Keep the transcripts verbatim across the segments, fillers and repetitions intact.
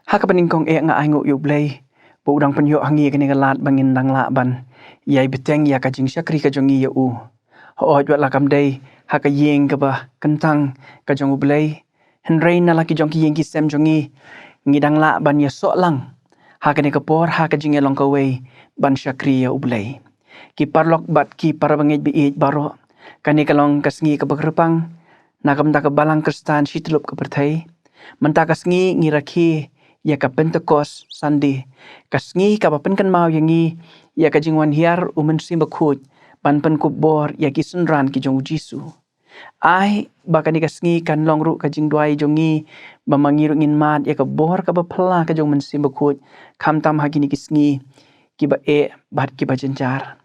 Ha kaba nyngkong eh nga ainguh ïa U Blei ba u dang pynïoh ha ngi kane ka lad ba ngin dang lah ban ïai bteng ïa ka jingshakri ka jong ngi ïa u. Hooid, wat la kam dei ha ka ïing kaba kyntang ka jong U Blei, hynrei na la ki jong ki ïing ki sem jong ngi, ngi dang lah ban ïasoh lang ha kane ka por ha ka jingïalong kawei ban shakri ïa U Blei. Ki paralok bad ki parabangeit ba ïeit baroh, kane ka long ka sngi kaba kyrpang na ka bynta ka Balang Khristan shityllup ka pyrthei. Mynta ka sngi ngi rakhe ïa ka Pentecost Sunday, ka sngi kaba pynkynmaw ïa ngi ïa ka jingwan hiar U Mynsiem Bakhuid ban pynkup bor ïa ki synran ki jong U Jisu. Ai ba kane ka sngi kan long ruh ka jingduwai jong ngi ba ma ngi ruh ngin mad ïa ka bor kaba phylla ka jong U Mynsiem Bakhuid, khamtam ha kine ki sngi kiba eh bad kiba jynjar.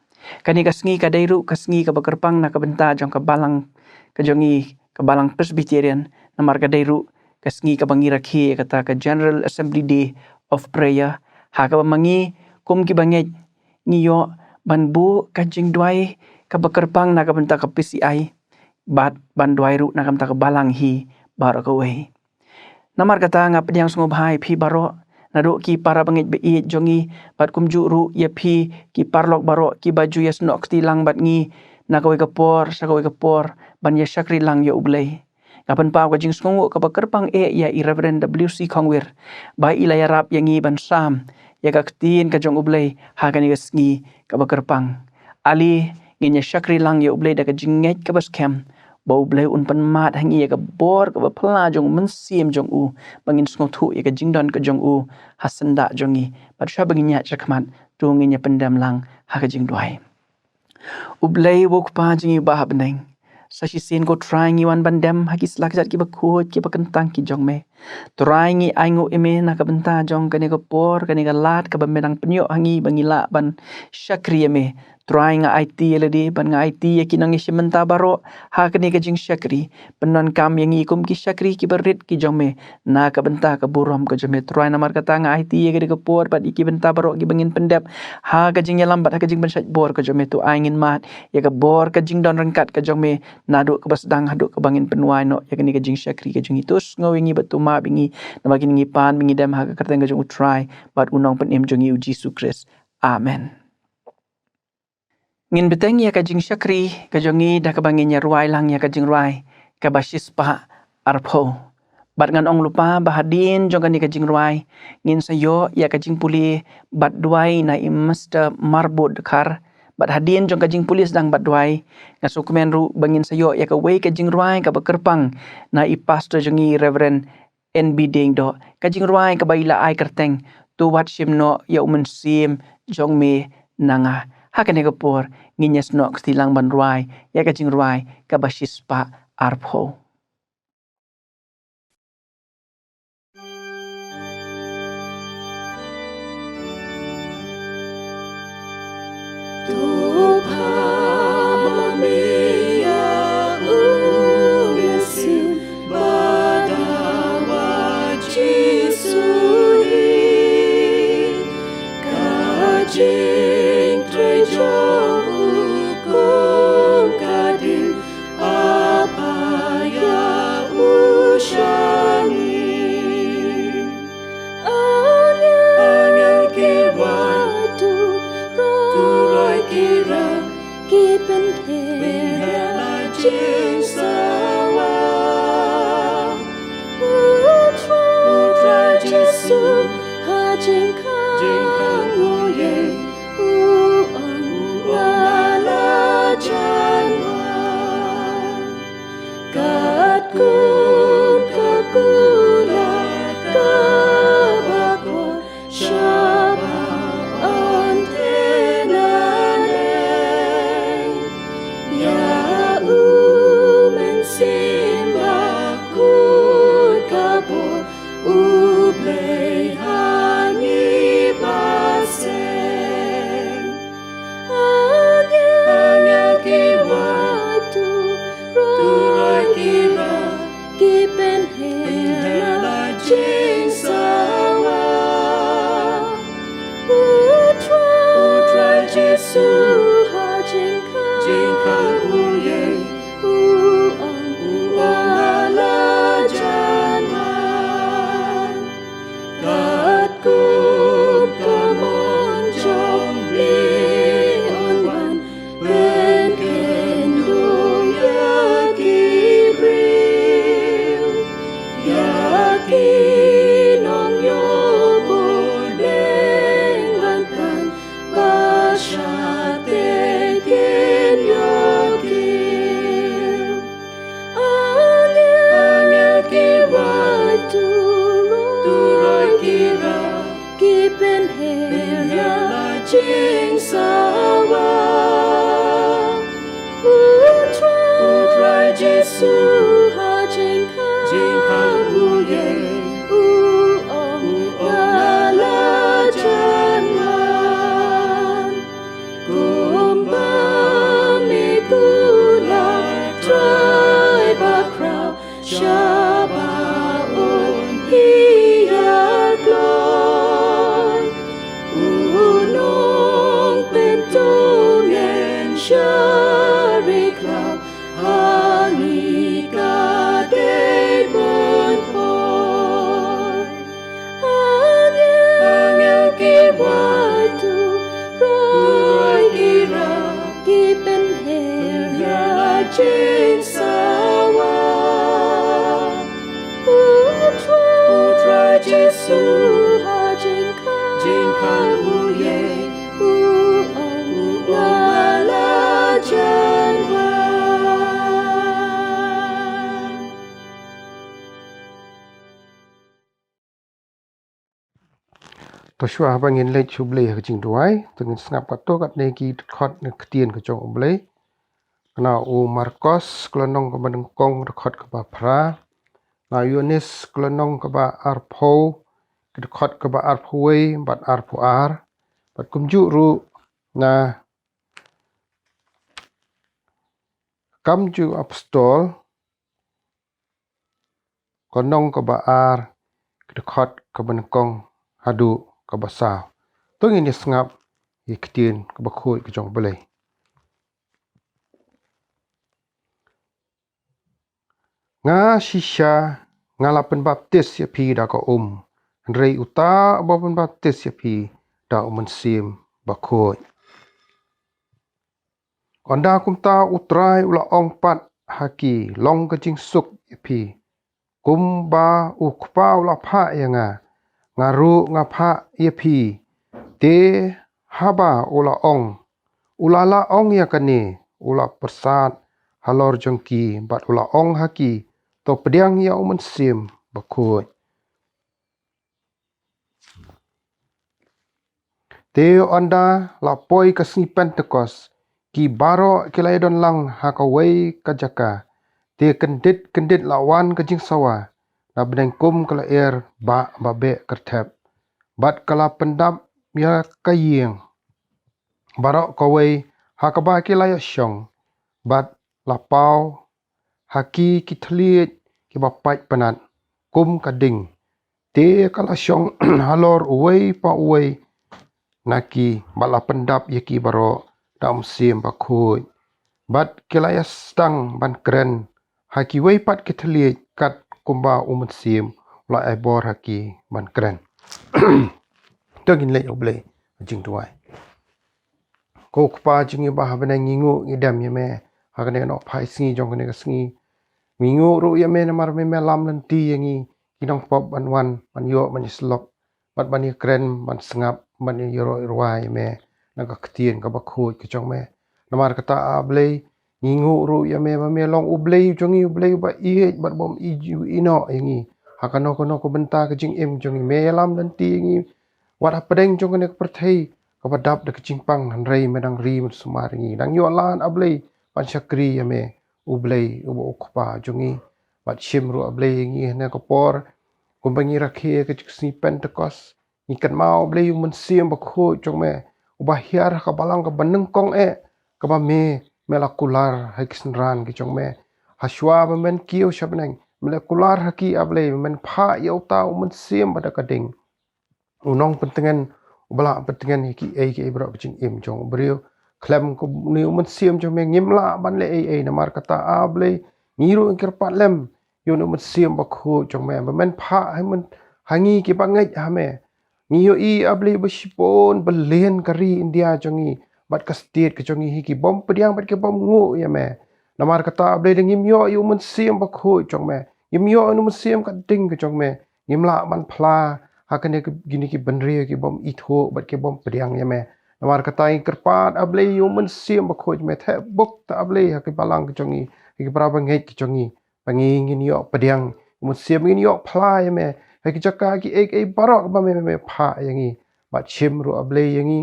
Kane ka sngi ka dei ruh ka sngi kaba kyrpang na ka bynta jong ka balang ka jong ngi, ka Balang Presbyterian, namar ka dei ruh ka sngi kaba ngi rakhe ïa kata ka General Assembly Day of Prayer, ha kaba ma ngi kum ki bangeit ngi ïoh ban buh ka jingduwai kaba kyrpang na ka bynta ka P C I bad ban duwai ruh na ka bynta ka balang hi baroh kawei. Namar kata nga pdiang sngewbha ïa phi baroh, naduh ki parabangeit ba ïeit jong ngi bad kumjuh ruh ïa phi ki paralok baroh kiba ju ïasnoh kti lang bad ngi na kawei ka por sha kawei ka por ban ïa shakri lang ïa U Blei. Nga pynpaw ka jingsngewnguh kaba kyrpang eh ïa i Reverend W C Khongwir ba i la ïarap ïa ngi ban sam ïa ka ktien ka jong U Blei ha kane ka sngi kaba kyrpang. Ale ngin ïa shakri lang ïa U Blei da ka jingngeit kaba skhem ba U Blei un pynmad ha ngi ïa ka bor kaba phylla jong U Mynsiem jong u ba ngin sngewthuh ïa ka jingdon ka jong u ha syndah jong ngi. Bad shuwa ba ngin ïaid shakhmat, to ngin ïa pyndem lang ha ka jingduwai. U Blei u Kpa jong ngi uba ha bneng, sa shisien ko Trai ngi wan ban dem ha ki sla kjat kiba khuid kiba kyntang ki jong me. Trai ngi ainguh ïa me na ka bynta jong kane ka por, kane ka lad kaba me dang pynïoh ha ngi ba ngi lah ban shakri ïa me. Trai nga aiti ïa lade bad nga aiti ïa ki nongïashim bynta baroh ha kane ka jingshakri. Pyndonkam ïa ngi kum ki shakri kiba rit ki jong me na ka bynta ka burom ka jong me. Trai namar kata nga aiti ïa kane ka por bad ïa ki bynta baroh kiba ngin pyndep ha ka jingïalam bad ha ka jingpynshait bor ka jong me. To ai ngin mad ïa ka bor ka jingdon ryngkat ka jong me naduh kaba sdang haduh kaba ngin pynwai noh ïa kane ka jingshakri ka jong ngi. To sngew ïa ngi bad to map ïa ngi, namar kine ngi pan ba ngi dem ha ka kyrteng ka jong U Trai bad U Nongpynim jong ngi U Jisu Khrist. Amen. Ngin bteng ïa ka jingshakri ka jong ngi da kaba ngin ïa rwai lang ïa ka jingrwai kaba shispah arphew. Bad ngan ong lypa ba hadien jong kane ka jingrwai ngin sa ïoh ïa ka jingpule bad duwai na i Mister Marbud Dkhar. Bad hadien jong ka jingpule sdang bad duwai, nga sngewkmen ruh ba ngin sa ïoh ïa kawei ka jingrwai kaba kyrpang na i Pastor jong ngi, Reverend N B Diengdoh, ka jingrwai kaba i la ai kyrteng To Wat Shim Noh ïa U Mynsiem jong Me na Nga. Ha kane ka por ngin ïasnoh kti lang ban rwai ïa ka jingrwai kaba shispah arphew. Shatei kin ïoh ki angel, angel ki wad turoi ki rah, ki pynher ïa la jingsawa. U Trai, U Trai Jisu ha jingkhang, jingkhang u ïeng, u ong, u ong, nga la jan wan. Kumba me kular, Trai bakhraw, shaba un hiar kloi. U Nongpyntngen sha ri khlaw, ha ngi ka dei ban poi. Angel, angel ki wad turoi ki rah, ki pynher ïa la jingsawa. U Trai, U Trai Jisu ha jingkhang, jingkhang u ïeng, u ong, u ong, nga la jan wan. To shuwa ba ngin leit sha U Blei ha ka jingduwai, to ngin sngap katto katne ki dkhot na ka ktien ka jong U Blei. Na u Markos ka lynnong kaba nyngkong, dkhot kaba phra. Na u Ïoannis ka lynnong kaba arphew, ka dkhot kaba arphew wei bad arphew ar. Bad kumjuh ruh na Kam jong u Apostol, ka lynnong kaba ar, ka dkhot kaba nyngkong haduh kaba saw. To ngin ïa sngap ïa ka ktien kaba khuid ka jong U Blei. Nga shisha nga la pynbaptis ïa phi da ka um, hynrei uta uba pynbaptis ïa phi da u Mynsiem Bakhuid. Ynda kumta U Trai u la ong pat ha ki, long ka jingsuk ïa phi, kumba U Kpa u la phah ïa nga, nga ruh nga phah ïa phi. Te haba u la ong, u la lah ong ïa kane, u la pyrsad halor jong ki bad u la ong ha ki, to pdiang ïa u Mynsiem Bakhuid. Te ynda la poi ka sngi Pentekost, ki baroh ki la ïadon lang ha kawei ka jaka. Te kyndit kyndit la wan ka jingsawa na bneng kum ka lyer ba, ba beh kyrthep, bad ka la pyndap ïa ka ïing baroh kawei ha kaba ki la ïashong, bad la paw ha ki ki thylliej kiba pait pynat kum ka ding. Te ka la shong halor uwei pa uwei na ki, bad la pyndap ïa ki baroh da u Mynsiem Bakhuid, bad ki la ïa sdang ban kren ha kiwei pat ki thylliej kat kumba u Mynsiem u la ai bor ha ki ban kren. To ngin leit ha U Blei ha jingduwai. Ko Kpa jong ngi ba ha bneng, ngi nguh ngi dem ïa me ha kane ka nohphai sngi jong kane ka sngi. Ngi nguh ruh ïa me namar me, me lam lynti ïa ngi ki nongpop ban wan ban ïoh ban ïasyllok bad ban ïakren ban sngap ban ïaroh ïarwai ïa me na ka ktien kaba khuid ka jong me. Namar kata A Blei, ngi nguh ruh ïa me ba me long U Blei jong ngi, U Blei uba ïeit bad bym ïoh ïehnoh ïa ngi ha kano kano ka bynta ka jingim jong ngi. Me ïalam lynti ïa ngi wat hapdeng jong kane ka pyrthei kaba dap da ka jingpang, hynrei me dang ri ban sumar ïa ngi, dang ïoh lad A Blei ban shakri ïa me, U Blei uba U Kpa jong ngi. Bad shim ruh A Blei ïa ngi ha kane ka por kumba ngi rakhe ka sngi Pentekost. Ngi kynmaw A Blei u Mynsiem Bakhuid jong me uba hiar ha ka balang kaba nyngkong eh, kaba me, me la kular ha ki synran ki jong me. Ha shuwa ba men kiew sha bneng, me la kular ha ki A Blei, men phah ïa uta u Mynsiem ba da ka ding, u nongpyntngen uba lah pyntngen ïa kiei kiei baroh ka jingim jong u briew. Khlem kane u Mynsiem jong me ngim lah ban leh ei ei. Namar kata A Blei, ngi ruh ngi kyrpad lem ïa une u Mynsiem Bakhuid jong me ba men phah ha, men, ha ngi kiba ngeit ha me. Ngi ïohi A Blei ba shibun billion ka ri India jong ngi bad ka state ka jong ngi hi ki bym pdiang bad ki bym nguh ïa me. Namar kata A Blei, lada ngim ïoh ïa u Mynsiem Bakhuid jong me, ngim ïoh ïa u Mynsiem ka ding ka jong me, ngim lah ban phla ha kane ka, kine ki bynriew ki bym ithuh bad ki bym pdiang ïa me. Namar kata ngi kyrpad, A Blei, ïa u Mynsiem Bakhuid me, theh buk, A Blei, ha ki balang ki jong ngi, ha ki para bangeit ki jong ngi. Ba ngi ngin ïoh pdiang, u Mynsiem, ngin ïoh phla ïa me ha ki jaka kiei kiei baroh ba me, me, me phah ïa ngi. Bad shim ruh, A Blei, ïa ngi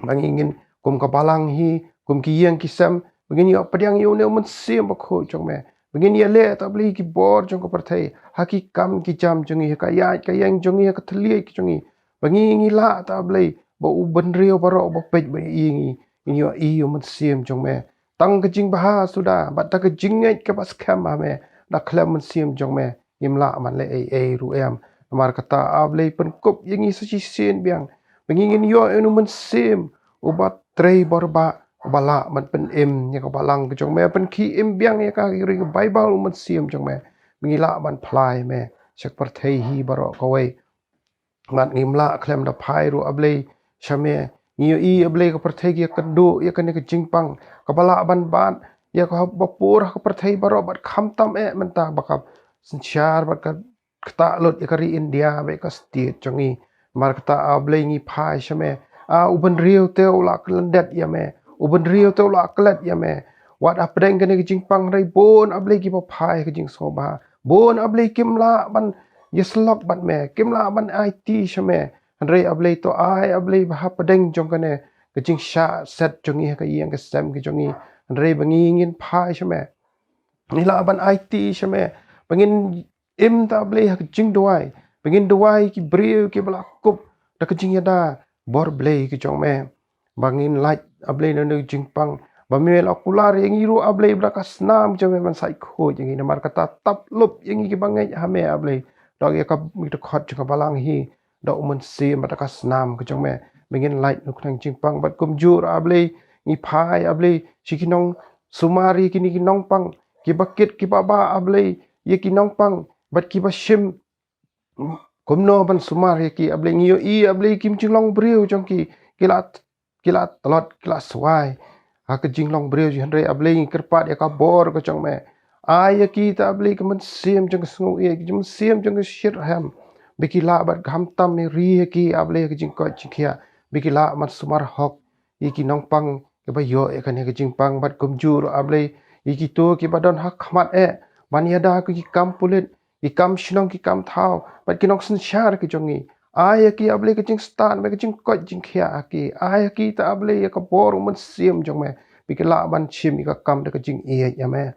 ba ngi ngin, kum ka balang hi, kum ki ïing ki sem, ba ngin ïoh pdiang ïa une u Mynsiem Bakhuid jong me. Ba ngin ïaleh, A Blei, ki bor jong ka pyrthei ha ki kam ki jam jong ngi, ha ka ïaid ka ïeng jong ngi, ha ka thylliej ki jong ngi. Ba ngi, ngi lah, A Blei, ba u bynriew baroh ba peit ba ïohi ïa ngi, ngin ïohi ïa u Mynsiem jong me. Tang ka jingbha suda bad tang ka jingngeit kaba skhem ha me, da khlem Mynsiem jong me ngim lah ban leh ei ei ruh em. Namar kata, A Blei, pynkup ïa ngi sa shisien biang ba ngi ngin ïoh ïa une u Mynsiem uba trei bor ba, uba lah ban pynim ïa ka balang ka jong me, pynkhie im biang ïa ka ha ka ri ka Baibl, u Mynsiem jong me, ba ngi lah ban phla ïa me sha ka pyrthei hi baroh kawei. Bad ngim lah khlem da phai ruh, A Blei, sha me. Ngi ïohi, A Blei, ka pyrthei ka ïakynduh ïa kane ka jingpang kaba lah ban bat ïa ka bapur ha ka pyrthei baroh, bad khamtam eh mynta ba ka synshar bad ka ktah lut ïa ka ri India bad ïa ka state jong ngi. Namar kata, A Blei, ngi phai sha me. A, u bynriew te u la klet ïa me, u bynriew te u la klet ïa me. Wat hapdeng kane ka jingpang, hynrei bun, A Blei, kiba phai ha ka jingsngewbha. Bun, A Blei, kim lah ban ïasyllok bad me, kim lah ban aiti sha me. Hynrei, A Blei, to ai, A Blei, ba hapdeng jong kane ka jingshah set jong ngi ha ka ïing ka sem ka jong ngi, hynrei ba ngi ngin phai sha me, ngi lah ban aiti sha me, ba ngin im, A Blei, ha ka jingduwai, ba ngin duwai ki briew kiba la kup da ka jingïada bor Blei ka jong me. Ba ngin lait, A Blei, na une u jingpang ba me la kular ïa ngi ruh, A Blei, ba da ka snam jong me ban sait khuid ïa ngi. Namar kata, tap lup ïa ngi kiba ngeit ha me, A Blei, da ïa ka, ïa ka dkhot jong ka balang hi, da u Mynsiem bad da ka snam ka jong me, ba ngin lait na u khnang jingpang. Bad kumjuh, A Blei, ngi phai, A Blei, sha ki nongsumar ïa kine ki nongpang, kiba kit kiba bah, A Blei, ïa ki nongpang bad kiba shim kumno ban sumar ïa ki, A Blei. Ngi ïohi, A Blei, ki jinglong briew jong ki, ki la, ki la tlot, ki la swai ha ka jinglong briew jong ki, hynrei, A Blei, ngi kyrpad ïa ka bor ka jong me. Ai ïa ki, A Blei, ka mynsiem jong ka sngewieit, ka mynsiem jong ka shitrhem, ba ki lah ban khamtam ri ïa ki, A Blei, ha ka jingkoit jingkhiah, ba ki lah ban sumar hok ïa ki nongpang kiba ïoh ïa kane ka jingpang. Bad kumjuh, A Blei, ïa kito kiba don ha khmat eh ban ïada ïa ki kam pulit, ki kam shnong, ki kam thaw, bad ki nongsynshar ki jong ngi. Ai ïa ki, A Blei, ka jingstad bad ka jingkoit jingkhiah ha ki. Ai ïa ki, A Blei, ïa ka bor u Mynsiem jong me, ba ki lah ban shim ïa ka kam da ka jingïeit ïa me.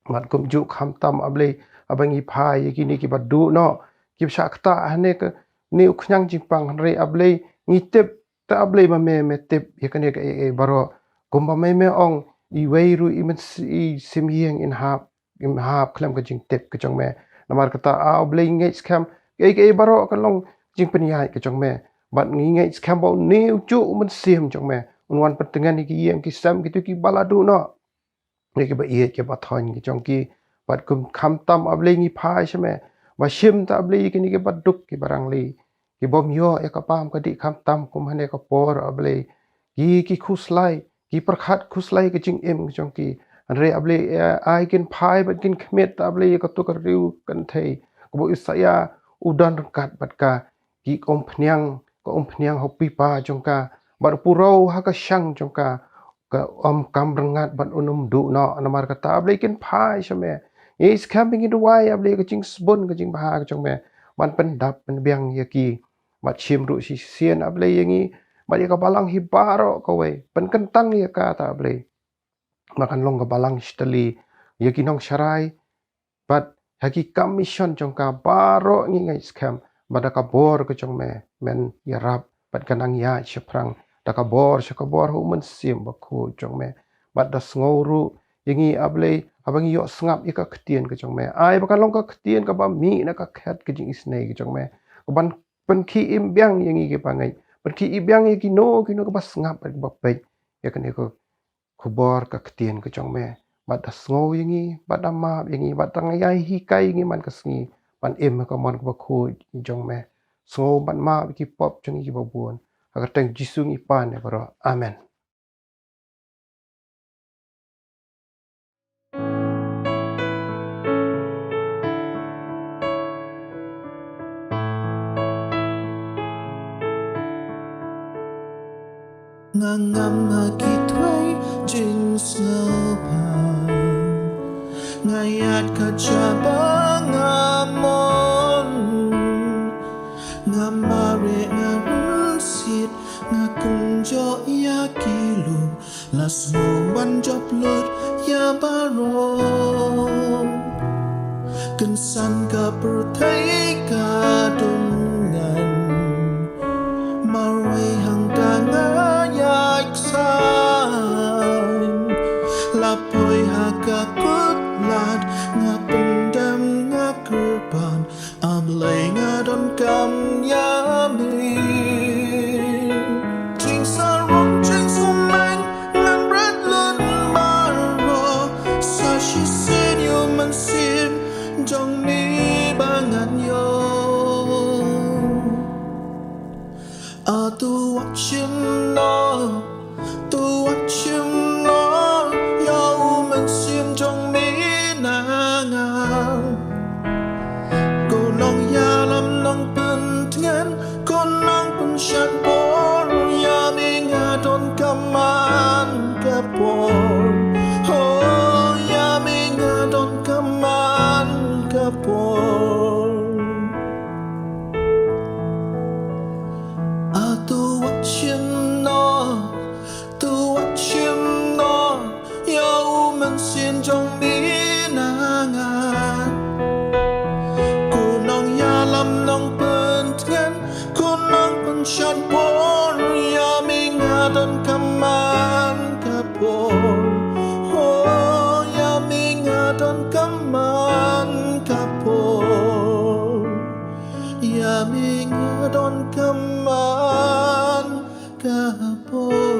Bad kumjuh khamtam, A Blei, haba ngi phai ïa kine kiba duh noh, kiba shah ktah ha kane ka, kane u khñiang jingpang, hynrei, A Blei, ngi tip, A Blei, ba me, me tip ïa kane kaei kaei baroh. Kumba me, me ong, iwei ruh i myns-, i sim ïing in hap, im hap khlem ka jingtip ka jong me. Namar kata, A Blei, ngi ngeit skhem, kaei kaei baroh ka long jingpynïaid ka jong me. Bad ngi ngeit skhem ba une u juh u Mynsiem jong me un wan pyntngen ïa ki ïing ki sem kito kiba la duh noh, ïa kiba ïeit kiba thoiñ ki jong ki. Bad kum khamtam, A Blei, ngi phai sha me, ba shim, A Blei, ïa kine kiba duk kiba rangli, ki bym ïoh ïa ka bam ka dih, khamtam kum ha kane ka por, A Blei, ki, ki khuslai, ki pyrkhat khuslai ka jingim ka jong ki. Hynrei, A Blei, eh, ai kin phai bad kin khmih, A Blei, ïa kato ka riew kynthei kaba u Isaïah u don ryngkat bad ka, ki umphniang, ka umphniang ha u pyrpa jong ka, bad u puroi ha ka shang jong ka, ka um kam rngat bad un ym duh noh. Namar kata, A Blei, kin phai sha me. Ngi skhem, ngi duwai, A Blei, ka jingsbun ka jingbha ka jong me ban pyndap pynbiang ïa ki. Bad shim ruh shisien, A Blei, ïa ngi, bad ïa ka balang hi baroh kawei, pynkyntang ïa ka, A Blei, ba kan long ka balang shitylli ïa ki nongsharai, bad ha ki kam mission jong ka baroh. Ngi ngeit skhem ba da ka bor ka jong me, men ïarap bad kan nang ïaid shaphrang da ka bor sha ka bor ha u Mynsiem Bakhuid jong me. Bad da sngew ruh ïa ngi, A Blei, haba ngi ïohsngew ïa ka ktien ka jong me. Ai ba kan long ka ktien kaba mih na ka khet ka jingisynei ka jong me, kaban pynkhie im biang ïa ngi kiba ngeit, pynkhie im biang ïa kino kino kiba sngap bad kiba peit ïa kane ka khubor ka ktien ka jong me. Bad da sngew ïa ngi, bad da map ïa ngi, bad da nang ïai hikai ïa ngi man ka sngi ban im ha ka mon kaba khuid jong me. Sngew bad map ïa ki pop jong ngi kiba bun. Ha ka kyrteng Jisu ngi pan ïa baroh. Amen. Nga ngam ha ki twai jingsngewbha. Nga ïaid ka jaka ba nga mon. Nga mareh, nga rynsied, nga kynjoh ïa ki lum. La sngew ban jop lut ïa baroh. Kynsan ka pyrthei ka dum ngan. Marwei hangta nga ïaid saiñ. La poi ha ka kut lad, nga pyndem, nga kyrpad. A Blei, nga donkam ïa me. Jingsarong jingsumaiñ ngan bret lem baroh. Sa shisien ïa u mynsiem jong me ba ngan ïoh. A, to wat shim noh, to wat shim noh ïa u mynsiem jong me na nga. Ko Nongïalam, Nongpyntngen, ko Nongpynshad bor, ïa me nga donkam man ka por. Oh, ïa me nga donkam man ka por. A, to wat shim noh, to wat shim noh ïa u mynsiem jong me na nga. Ko Nongïalam, Nongpyntngen, ko Nongpynshad bor, ïa me nga donkam man ka por. Oh, ïa me nga donkam man ka por. Ïa me nga donkam man ka por.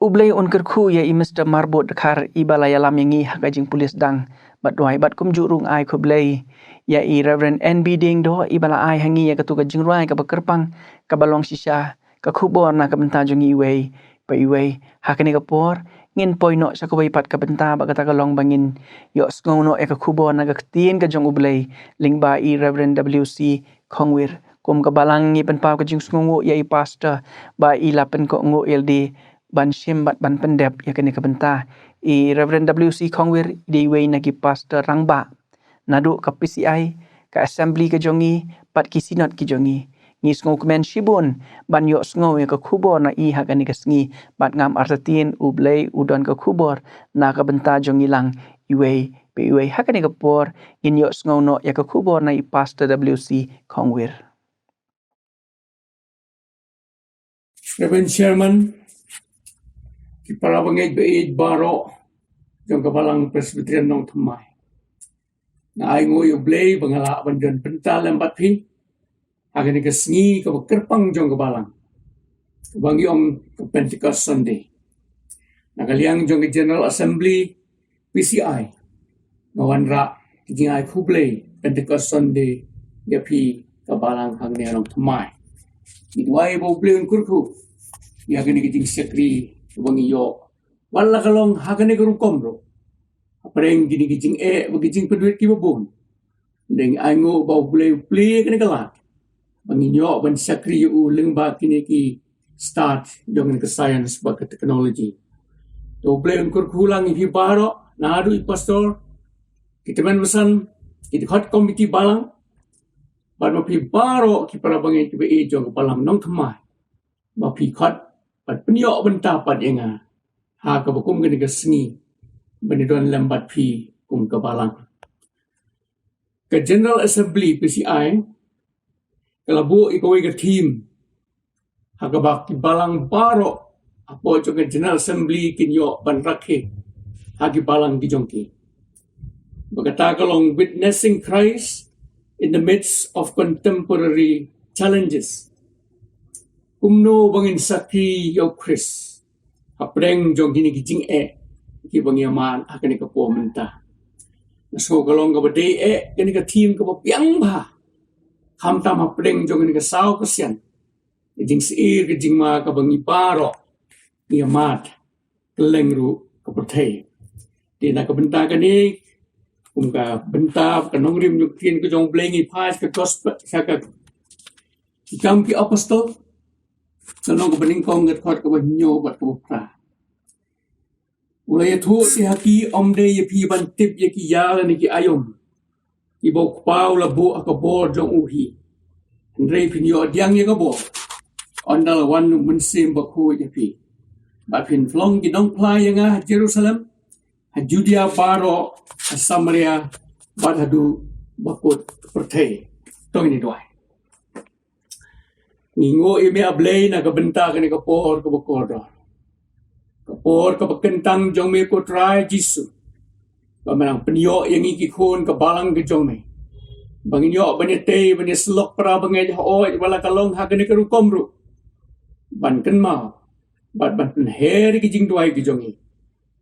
U Blei un kyrkhu ïa i Mister Marbud Dkhar, iba la ïalam ïa ngi ha ka jingpulit sdang. Bad duwai bad kumjuh ruh nga ai khublei ïa i Reverend N B Diengdoh, iba la ai ha ngi ïa katu ka jingrwai kaba kyrpang, kaba long shisha ka khubor na ka bynta jong ngi iwei pa iwei. Ha kane ka por ngin poi noh sha kawei pat ka bynta, bad kata ka long ba ngin ïohsngew noh ïa ka khubor na ka Ktien ka jong U Blei lyngba i Reverend W C Khongwir. Kum ka Balang ngi pynpaw ka jingsngewnguh ïa i Pastor ba i la pynkohnguh ïalade ban shim bad ban pyndep ïa kane ka bynta. I Reverend W C Khongwir i dei iwei na ki Pastor rangbah naduh ka P C I, ka Assembly ka jong ngi bad ki Synod ki jong ngi. Ngi sngewkmen shibun ban ïohsngew ïa ka khubor na i ha kane ka sngi, bad ngam artatien U Blei u don ka khubor na ka bynta jong ngi lang iwei pa iwei. Ha kane ka por ngin ïohsngew noh ïa ka khubor na i Pastor W C Khongwir. Reverend Chairman, ki para bangeit ba ïeit baroh jong ka Balang Presbyterian Nongthymmai. Nga ainguh ïa U Blei ba nga lah ban don bynta lem bad phi ha kane ka sngi kaba kyrpang jong ka Balang, kaba ngi ong ka Pentecost Sunday. Na ka liang jong ka General Assembly P C I, nga wanrah ki jingai khublei Pentecost Sunday ïa phi ka Balang hangne ha Nongthymmai. Ngi duwai ba U Blei un kyrkhu ïa kane ka jingshakri kaba ngi ïoh, wat la ka long ha kane ka rukom ruh, hapdeng kine ki jingeh bad ki jingpynwit kiba bun. Ngi ainguh ba U Blei u plie kane ka lad ba ngin ïoh ban shakri ïa u lyngba kine ki stad jong kane ka science bad ka technology. To U Blei un kyrkhu lang ïa phi baroh, naduh i Pastor, ki tymmen basan, ki dkhot komiti Balang, bad ma phi baroh ki para bangeit kiba ïeit jong ka Balang Nongthymmai, ba phi khot bad pynïoh bynta pat ïa nga ha kaba kum kane ka sngi ban ïadon lem bad phi kum ka Balang. Ka General Assembly P C I ka la buh ïa kawei ka theme ha kaba ki Balang baroh hapoh jong ka General Assembly kin ïoh ban rakhe ha ki Balang ki jong ki. Ba kata ka long Witnessing Christ in the Midst of Contemporary Challenges. Kumno ba ngin sakhi ïa U Khrist hapdeng jong kine ki jingeh kiba ngi ïa mad ha kane ka por mynta. Nga sngew ka long kaba dei eh kane ka theme kaba biang bha, khamtam hapdeng jong kane ka saw kyrshan, ka jingsyier ka jingma kaba ngi baroh ngi ïa mad kylleng ruh ka pyrthei. Te na ka bynta kane, kum ka bynta ka nongrim jong ka ktien ka jong U Blei, ngi phai sha ka gospel, sha ka Ki Kam ki Apostol, ka lynnong kaba nyngkong, ka dkhot kaba hynñiew bad kaba phra. U la ïathuh te ha ki, ym dei ïa phi ban tip ïa ki ïar ne ki aïom kiba U Kpa u la buh ha ka bor jong u hi. Hynrei phin ïoh pdiang ïa ka bor ynda la wan U Mynsiem Bakhuid ha phi, bad phin pynlong ki nongphla ïa nga ha Jerusalem, ha Judea baroh, ha Samaria, bad haduh bakut pyrthei. To ngin ïa duwai. Ngi nguh ïa me, A Blei, na ka bynta kane ka por kaba kordor, ka por kaba kyntang jong me, ko Trai Jisu, ba me nang pynïoh ïa ngi ki khun ka balang ka jong me, ba ngin ïoh ban ïatei, ban ïasyllok para bangeit, hooid wat la ka long ha kane ka rukom ruh, ban kynmaw bad ban pynher ïa ki jingduwai ki jong ngi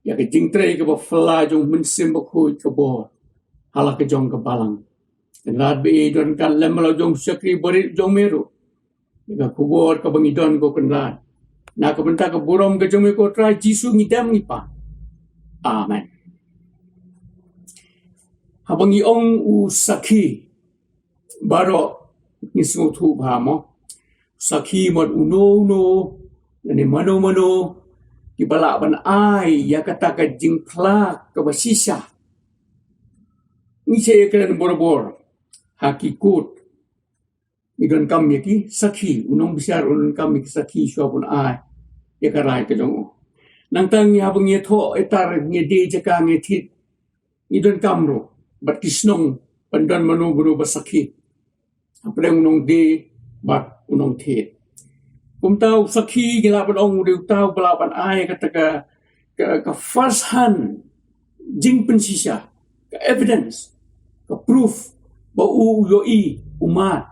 ïa ka jingtrei kaba phylla jong U Mynsiem Bakhuid ka bor ha la ka jong ka balang. Kynrad, ba ïeit, don kat lem la jong u shakri barit jong me ruh ïa ka khubor kaba ngi don, ko Kynrad. Na ka bynta ka burom ka jong me, ko Trai Jisu, ngi dem ngi pan. Amen. Haba ngi ong u sakhi, baroh ngi sngewthuh bha, mo. Sakhi, mut uno uno lane mano mano kiba lah ban ai ïa kata ka jingphla kaba shisha. Ngi shu ïakren borabor ha ki kot, ngi donkam ïa ki sakhi, u nongbishar u donkam ïa ki sakhi shuwa ban ai ïa ka rai ka jong u. Nangta ngi, haba ngi ïathoh ïatar, ngi die jaka, ngi thied, ngi donkam ruh bad ki shnong ban don mano mano ba sakhi, hapdeng u nongdie bad u nongthied. Kumta u sakhi, ngi lah ban ong, u dei uta uba lah ban ai kata ka, ka, ka first hand jingpynshisha, ka evidence, ka proof ba u, u ïohi, u mad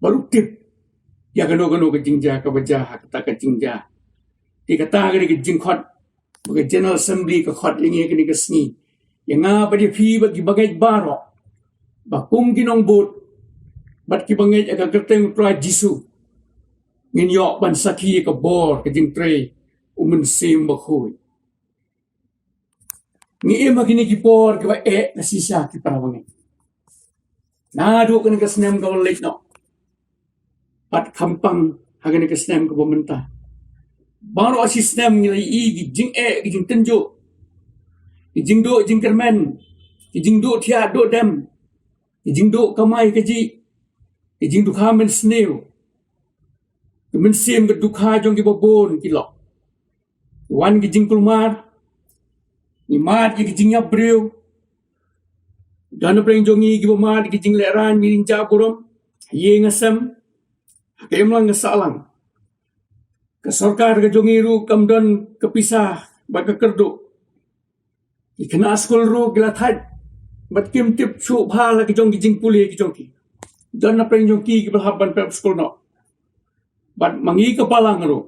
bad u tip ïa kano kano ka jingjia kaba jia ha kata ka jingjia. Te kata ka dei ka jingkhot ba ka General Assembly ka khot ïa ngi ha kane ka sngi, ïa nga bad ïa phi bad ki bangeit baroh, ba kum ki nongbud bad ki bangeit ha ka kyrteng U Trai Jisu, ngin ïoh ban sakhi ïa ka bor ka jingtrei U Mynsiem Bakhuid. Ngi im ha kine ki por kiba eh na shisha, ki para bangeit. Naduh kane ka snem kaba la leit noh bad khamtam ha kane ka snem kaba mynta, baroh shi snem ngi la ïohi ki jingeh, ki jingtynjuh, ki jingduh jingkyrmen, ki jingduh thiah duh dem, ki jingduh kamai kajih, ki jingdukha mynsniew, ki mynsiem ka dukha jong kiba bun ki lok. Wan ki jingkulmar, ngi mad ïa ki jingïap briew. Don napdeng jong ngi kiba mad ïa ki jinglehrain, ki jingjah burom ha ïing ha sem, ha ka imlang ka sahlang. Ka sorkar ka jong ngi ruh kam don ka pisa bad ka kyrduh. Ki khynnah skul ruh ki la thait bad kim tip shuh bha la ki jong ki jingpule ki jong ki. Don napdeng jong ki kiba hap ban pep skul noh. Bad ma ngi ka balang ruh,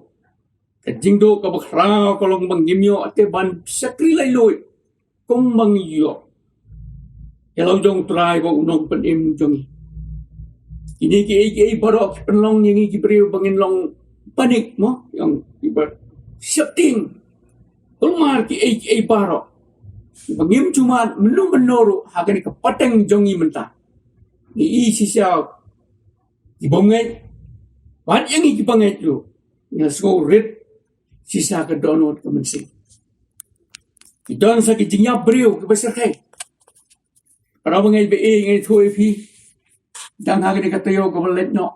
ka jingduh kaba khraw ka long ba ngim ïoh te ban shakri lailuid kumba ngi ïoh ïa la u jong U Trai bad U Nongpynim jong ngi. Kine kiei kiei baroh ki pynlong ïa ngi ki briew ba ngin long panic, mo, ïa ngi ba sheptieng. Kulmar kiei kiei baroh ba ngim ju mad mynno mynno ruh ha kane ka pateng jong ngi mynta. Ngi i shisha ki bym ngeit, bad ïa ngi ki bangeit ruh ngi la sngew rit shisha ka dohnud ka mynsiem. Ki don sa ki jingïap briew kiba shyrkhei. Para bangeit ba ïeit, ngi ïathuh ïa phi, dang ha kane ka taïew kaba la leit noh,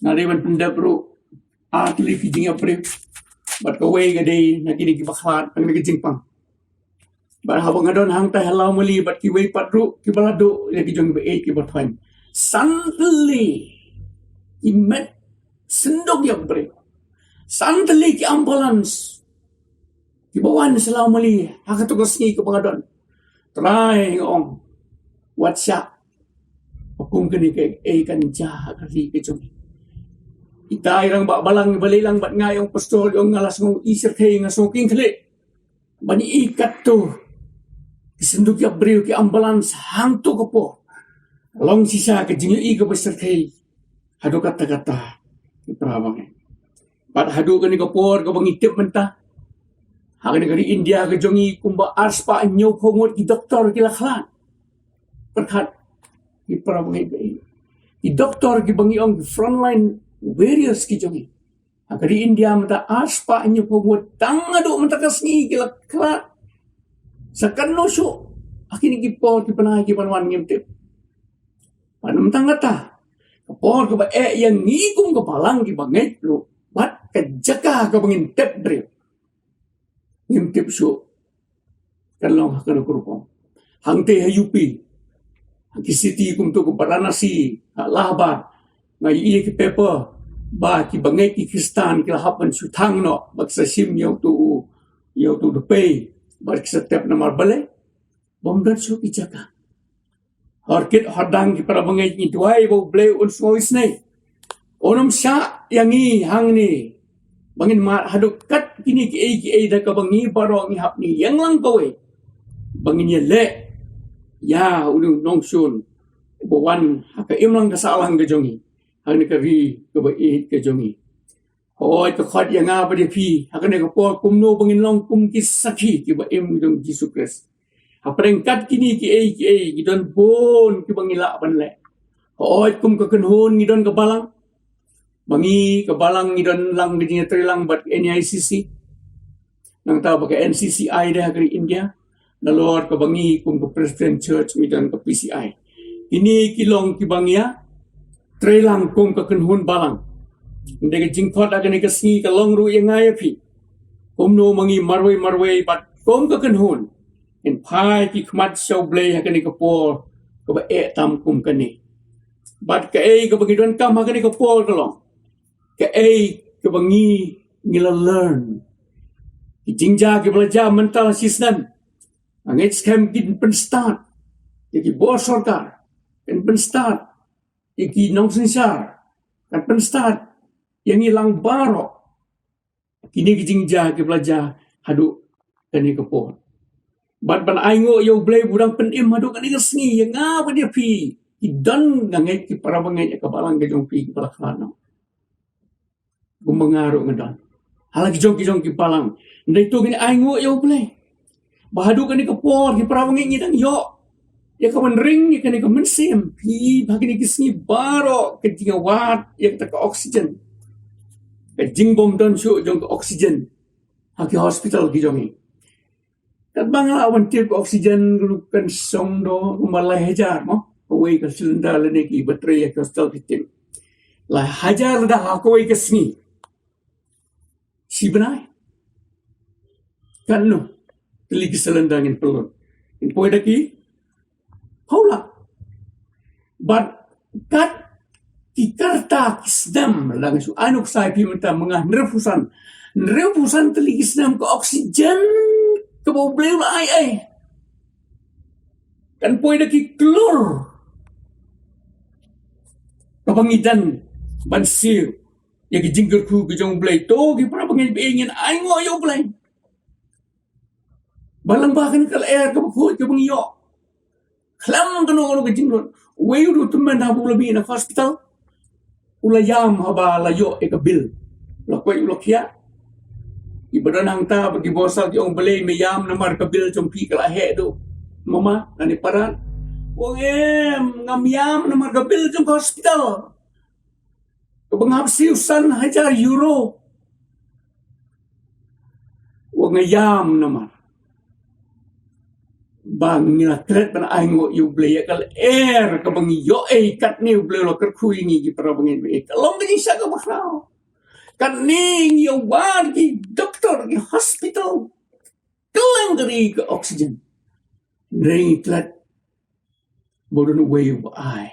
nga dei ban pyndep ruh ar tylli ki jingïap briew. Bad kawei ka dei na kine kiba khlad ha kane ka jingpang. Bad haba nga don hangtai ha Lawmali bad kiwei pat ruh kiba la duh ïa ki jong kiba ïeit kiba thoiñ, san tylli ki met synduk ïap briew, san tylli ki ambulance kiba wan sha Lawmali ha kato ka sngi kaba nga don. Trai, nga ong, wat shah ba kum kane kaei kan jia ha ka ri ka jong ngi. Ita i rangbah balang ba lei lang bad nga, i ong, Pastor, i ong, nga la sngew i shyrkhei, nga sngew kheiñ khlieh ban i katto ki synduk ïap briew, ki ambulance hangto ka por. Long shisha ka jingïohi kaba shyrkhei haduh katta katta, ki para bangeit. Bad haduh kane ka por kaba ngi tip mynta, Ha kane ka ri India ka jong ngi kumba arspah hynñiewphew ngut ki doktor ki la khlad. Pyrkhat ki para bangeit ba ïeit. Ki doktor kiba ngi ong ki frontline warriors ki jong ngi. Ha ka ri India mynta arspah hynñiewphew ngut tang haduh mynta ka sngi ki la khlad. Sa katno shuh ha kine ki por ki bnai ki ban wan ngim tip. Bad mynta kata ka por kaba eh ïa ngi kum ka balang kiba ngeit ruh bad ka jaka kaba ngin tep briew. Ngim tip shuh kan long ha kano ka rukom. Hangtei ha U P, ha ki city kumto ka Varanasi, ha Allahabad, nga ïohi ïa ki paper ba ki bangeit ki Khristan ki la hap ban shu thang noh ba ki sa shim ïa uto u, ïa uto u dpei, ba ki sa tep namar balei? Bym don shuh ki jaka. Hor kit hor dang ki para bangeit, ngi duwai ba U Blei un sngew isynei. Un ym shah ïa ngi hangne ba ngin mad haduh kat kine kiei kiei da kaba ngi baroh ngi hap ngi ïeng lang kawei ba ngin ïaleh ïa une u nongshun uba wan ha ka imlang ka sahlang ka jong ngi, hangne ka ri kaba ïeit ka jong ngi. Hooid, ka khot ïa nga bad ïa phi ha kane ka por kumno ba ngin long kum ki sakhi kiba im jong Jisu Khrist. Hapdeng kat kine kiei kiei ngi don bun kiba ngi lah ban leh. Hooid, kum ka kynhun ngi don ka balang. Ba ngi ka balang ngi don lang ka jingïatreilang bad N E I C C. Nangta ba ka N C C I de ha ka ri India. Nalor kaba ngi kum ka Presbyterian Church ngi don ka P C I. Kine ki long kiba ngi ïatreilang kum ka kynhun balang. Hynrei ka jingkhot ha kane ka sngi ka long ruh ïa nga ïa phi. Kumno ma ngi marwei marwei bad kum ka kynhun ngin phai ki khmat sha U Blei ha kane ka por kaba eh tam kum kane. Bad kaei kaba ngi donkam ha kane ka por ka long kaei kaba ngi ngi la learn. Ki jingjia kiba la jia mynta la shisnem. Nga ngeit skhem kin pynstad ïa ki bor sorkar, kin pynstad ïa ki nongsynshar, kan pynstad ïa ngi lang baroh. Kine ki jingjia kiba la jia haduh kane ka por. Bad ban ainguh ïa U Blei ba u dang pynim haduh kane ka sngi ïa nga bad ïa phi ki don, nga ngeit ki para bangeit ïa ka balang ka jong phi kiba la khlad noh. Kumba nga ruh nga don ha la ki jong ki jong ki balang. Hynrei to ngin ainguh ïa U Blei ba haduh kane ka por ki para bangeit ngi dang ïoh ïa ka ban ring ïa kane ka mynsiem. Phi, ha kine ki sngi baroh ka jingwad ïa kata ka oxygen, ka jingbym don shuh jong ka oxygen ha ki hospital ki jong ngi. Katba nga la wan tip ka oxygen ruh kan song do kumba lai hajar mo kawei ka cylinder lane ki battery ïa ka hospital ki tip. Lai hajar lada ha kawei ka sngi. Shi bnai katno tylli ki cylinder ngin pynlut? Ngin poi da ki hawla. Bad kat ki karta ki snem, la nga shu ai nuksa ïa phi mynta, mynga hynriewphew san, hynriewphew san tylli ki snem ka oxygen kaba U Blei u la ai, ai kan poi da ki klur kaba ngi don ban siew ïa ki jingkyrkhu ki jong U Blei. To ki para bangeit ba ïeit, ngin ainguh ïa U Blei. Ba lyngba kane ka lyer kaba khuid kaba ngi ïoh, khlem kano kano ka jinglut. Uwei u tymmen haba u la mih na hospital, u la ïam haba la ïoh ïa ka bill. U la koit, u la khiah. Kiba don hangta bad ki bor sal ki ong, balei me ïam namar ka bill jong phi ka la heh duh, mama lane para? U ong, em, ngam ïam namar ka bill jong ka hospital kaba nga hap siew san hajar euro. U ong, nga ïam namar ba ngi la klet ban ainguh ïa U Blei ïa ka lyer kaba ngi ïoh, eh, katne U Blei u la kyrkhu ïa ngi ki para bangeit ba ïeit. Ka long ka jingshah kaba khraw. Katne ngi ïa wad ki doktor, ki hospital, kylleng ka ri ka oxygen. Hynrei ngi klet ba u don uwei uba ai,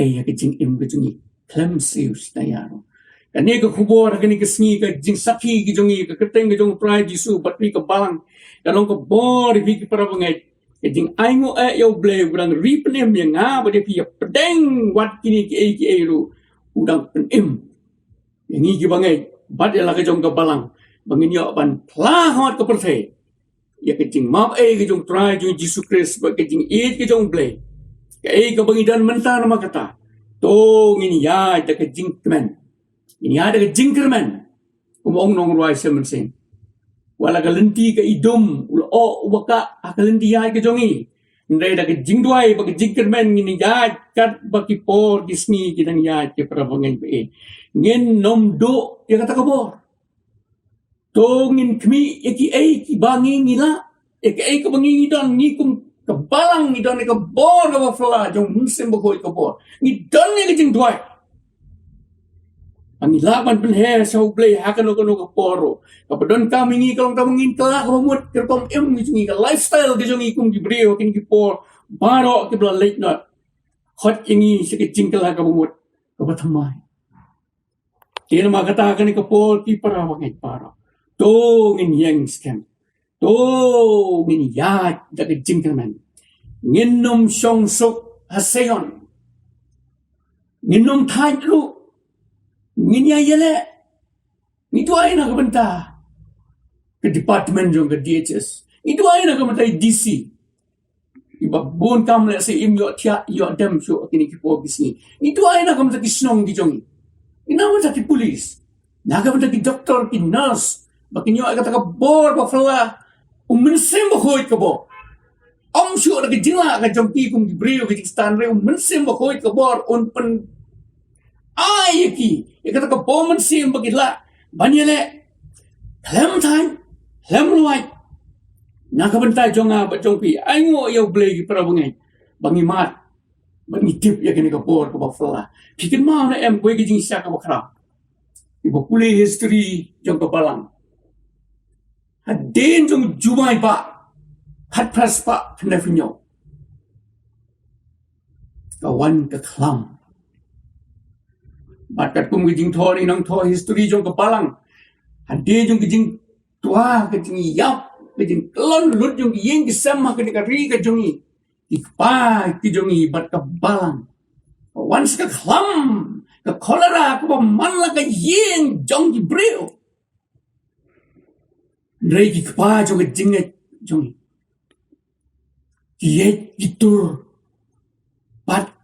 eh, ïa ka jingim ka jong ngi khlem siew shi taïa ruh. Kane ka khubor ha kane ka sngi, ka jingsakhi ka jong ngi, ka kyrteng ka jong U Trai Jisu bad phi ka balang, ka long ka bor ïa phi ki para bangeit. Ka jingainguh eh ïa U Blei uba dang ri pynim ïa nga bad ïa phi, ïa pdeng wat kine kiei kiei ruh u dang pynim ïa ngi ki bangeit bad ïa la ka jong ka balang, ba ngin ïoh ban phla hot ka pyrthei ïa ka jingmap ei ka jong U Trai jong Jisu Khrist bad ka jingïeit ka jong U Blei. Kaei kaba ngi don mynta namar kata, to ngin ïaid da ka jingkmen, ngin ïaid da ka jingkyrmen. Kum ong nongrwai Shem Mynsiem, Wat la ka lynti ka idum u la oh u ba kah ha ka lynti ïaid ka jong ngi. Hynrei da ka jingduwai bad ka jingkyrmen ngin ïaid kat ba ki por ki sngi ki dang ïaid, ki para bangeit ba ïeit. Ngin nym duh ïa kata ka bor. To ngin khmih ïa kiei kiba ngi ngi lah, ïa kiei kiba ngi ngi don, ngi kum ka balang ngi don ïa ka bor kaba phylla jong u Mynsiem Bakhuid, ka bor. Ngi don ïa ka jingduwai ba ngi lah ban pynher sha U Blei ha kano kano ka por ruh. Kaba donkam ïa ngi ka long tang ba ngin kylla kaba mut ka rukom im ka jong ngi, ka lifestyle ka jong ngi kum ki briew ha kine ki por baroh kiba la leit noh. Khot ïa ngi sha ka jingkylla kaba mut, kaba thymmai. Te namar kata kane ka por, ki para bangeit baroh, to ngin ïeng skhem. To ngin ïaid da ka jingkyrmen. Ngin nym shong suk ha Seion. Ngin nym thait ruh. Ngin ïa ïaleh. Ngi duwai na ka bynta ka department jong ka D H S. Ngi duwai na ka bynta i D C. Iba bun kam lehse im ïoh thiah ïoh dem shuh ha kine ki por ki sngi. Ngi duwai na ka bynta ki shnong ki jong ngi. Ngi na ka bynta ki police, na ka bynta ki doktor, ki nurse, ba kin ïoh ïa kata ka bor ba phylla u Mynsiem Bakhuid, ka bor. Ym shuh da ka jinglah ka jong ki kum ki briew, ka jingstad, hynrei u Mynsiem Bakhuid, ka bor, un pyn ai ïa ki ïa kata ka bor mynsiem ba ki lah ban ïaleh khlem thait khlem luid. Na ka bynta jong nga bad jong phi, ainguh ïa U Blei, ki para bangeit, ba ngi mad, ba ngi tip ïa kane ka bor kaba phylla. Phi kynmaw ne em kawei ka jingshisha kaba khraw? Iba pule history jong ka balang, hadien jong u Jumai Bah khatphra spah khyndaiphew hynñiew, ka wan ka khlam. Bad katkum ka jingthoh, ngi nang thoh history jong ka balang, hadien jong ka jingtwa, ka jingïap, ka jingkyllon lut jong ki ïing ki sem ha kane ka ri ka jong ngi, ki kpa ki jong ngi bad ka balang, ka wan sa ka khlam, ka cholera, kaba man la ka ïing jong ki briew. Hynrei ki kpa jong ka jingngeit jong ngi, ki ïeit, ki tur, bad ki